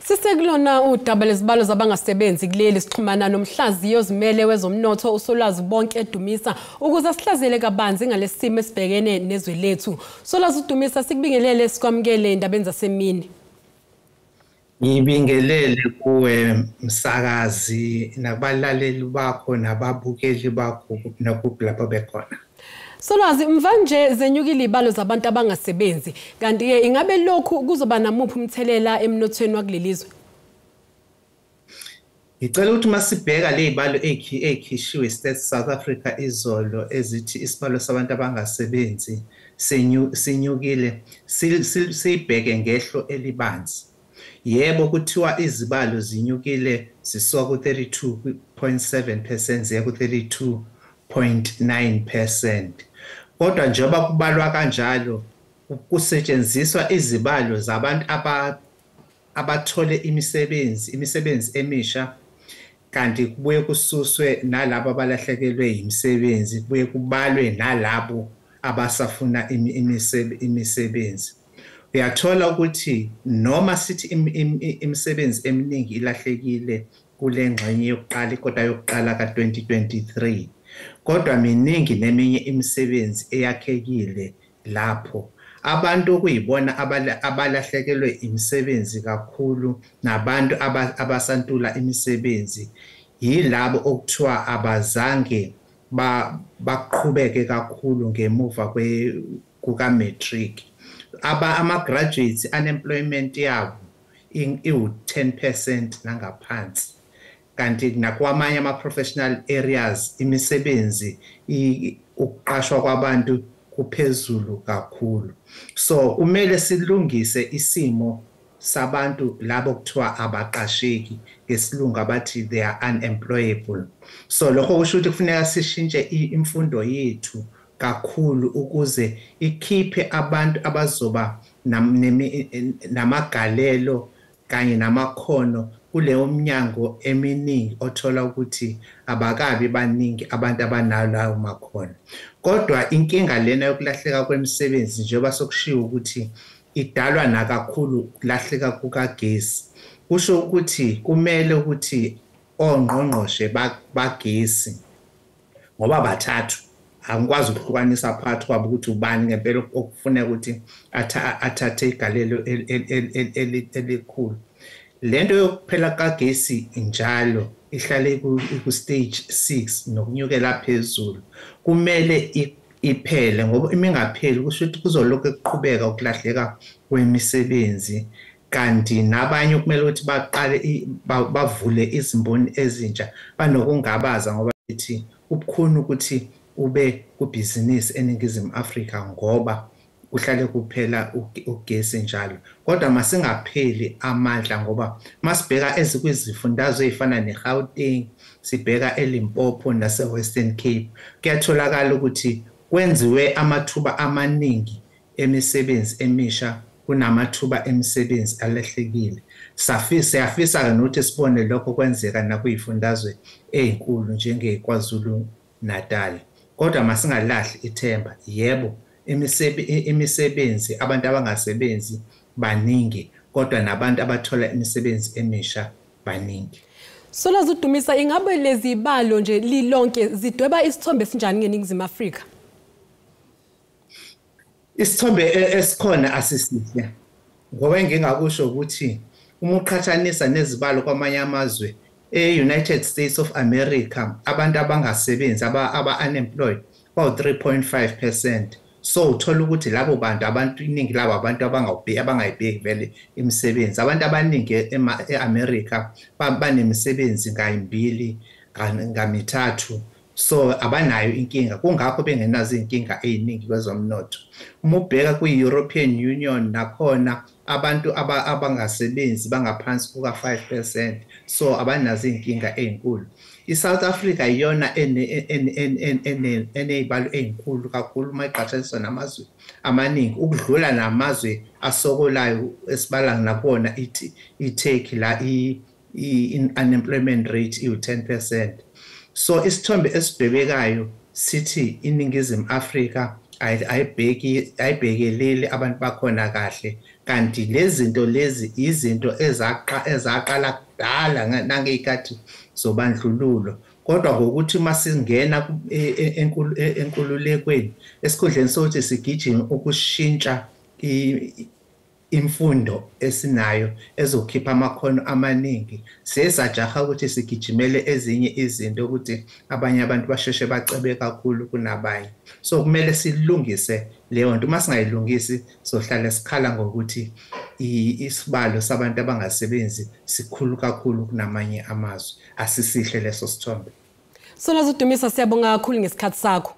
Sisekulona udaba lezibalo zabangasebenzi kuleli, sixhumana nomhlaziyi ozimele wezomnotho uSolwazi Bonke Dumisa ukuze sihlaziyele kabanzi ngalesi simo esibhekene nezwe lethu. Solwazi Dumisa, sikubingelele, sikwamukele endabeni zasemini. Ngibingelele kuwe msakazi nakubalaleli bakho nababukeli bakho nakuphi lapho bekhona. Solwazi, mvanje zenyukile ibalo zabantu abangasebenzi, kanti-ke ingabe lokhu kuzoba namuphi umthelela emnothweni wakuleli zwe? Ngicela ukuthi masibheka le zibalo ey'khishiwe Stats South Africa izolo ezithi isibalo sabantu abangasebenzi sinyukile, siyibheke ngehlo elibanzi. Yebo, kuthiwa izibalo zinyukile zisuka ku-32.7% ziya ku-32.9%. Kodwa njengoba kubalwa kanjalo kusetshenziswa izibalo zabantu abathole imisebenzi emisha, kanti kubuye kususwe nalabo abalahlekelwe imisebenzi, kubuye kubalwe nalabo abasafuna imisebenzi. Uyathola ukuthi noma sithi imisebenzi eminingi ilahlekile kule ngxenye yokuqala, ikota yokuqala ka-2023, kodwa miningi neminye imisebenzi eyakhekile lapho. Abantu okuyibona abalahlekelwe imisebenzi kakhulu nabantu abasantula imisebenzi yilabo okuthiwa abazange baqhubeke kakhulu ngemuva kuka-matric. Ama-graduates unemployment yabo iwu-10% nangaphansi, kanti nakwamanye ama-professional areas imisebenzi ukuqashwa kwabantu kuphezulu kakhulu. So kumele silungise isimo sabantu labo kuthiwa abaqasheki, ngesilungu abathi they are unemployable. So lokho kusho ukuthi kufuneka sishintshe imfundo yethu kakhulu ukuze ikhiphe abantu abazoba namagalelo kanye namakhono kuleyo mnyango eminingi othola ukuthi abakabi baningi abantu abanawo lawo makhono. Kodwa inkinga lena yokulahleka kwemisebenzi, njengoba sokushiwo ukuthi idalwa nakakhulu ukulahleka kukagesi, kusho ukuthi kumele ukuthi ongqongqoshe bagesi, ngoba bathathu, angikwazi ukuhlukanisa phakathi kwabo ukuthi ubani ngempela okufuneka ukuthi athathe igalelo elikhulu. Lento yokuphela kagesi njalo ihlale ku-stage 6 nokunyukela phezulu, kumele iphele, ngoba uma ingapheli kusho ukuthi kuzolokhu kuqhubeka ukulahleka kwemisebenzi, kanti nabanye kumele ukuthi baqale bavule izimboni ezintsha banokungabaza, ngoba bethi kubukhuni ukuthi ube kubhizinisi eNingizimu Afrika ngoba kuhlale kuphela ugesi njalo. Kodwa masingapheli amandla, ngoba masibheka ezikwizifundazwe ezifana neGauteng, sibheka eLimpopo nase-Western Cape, kuyatholakala ukuthi kwenziwe amathuba amaningi emisebenzi emisha kunamathuba emisebenzi alahlekile. Siyafisa-ke nokuthi sibone lokho kwenzeka nakuyifundazwe ey'nkulu njengeKwaZulu Natal. Kodwa masingalahli ithemba. Yebo, imisebenzi, abantu abangasebenzi baningi, kodwa nabantu abathola imisebenzi emisha baningi. Solwazi Dumisa, ingabe lezi zibalo nje lilonke zidweba isithombe esinjani ngeNingizimu Afrika? Isithombe esikhona asisihle, ngoba engingakusho ukuthi uma uqhathanisa nezibalo kwamanye amazwe, e-United States of America abantu abangasebenzi aba-unemployed bawu-3.5%. So uthola ukuthi labo bantu, abantu iningi labo abantu abangayibheki vele imisebenzi. Abantu abaningi e-America banemisebenzi ngayimbili ngamithathu, so abanayo inkinga, kungakho bengenazo iy'nkinga ey'ningi kwezomnotho. Uma ubheka kwi-European Union nakhona abantu abangasebenzi bangaphansi kuka-5%, so abanazo iy'nkinga ey'nkulu. I-South Africa iyona eney'balo ey'nkulu kakhulu uma iqhathaniswa namazwe amaningi, ukudlula namazwe asokolayo esibala nakuwona i-Turkey, la i-unemployment rate iwu-10%. So isithombe esibhebekayo sithi iNingizimu Afrika ayibhekeleli abantu bakhona kahle, Kanti lezi zinto lezi izinto ezaqala kudala nangey'khathi zobandlululo, kodwa ngokuthi masingena enkululekweni, esikhundleni sokuthi sigijime ukushintsha imfundo esinayo ezokhipha amakhono amaningi, siye sajaha ukuthi sigijimele ezinye izinto ukuthi abanye abantu basheshe bacebe kakhulu kunabanye. So kumele silungise leyo nto. Uma singayilungisi, sohlala sikhala ngokuthi isibalo sabantu abangasebenzi sikhulu kakhulu kunamanye amazwe. Asisihle leso sithombe. Solwazi Dumisa, siyabonga kakhulu ngesikhathi sakho.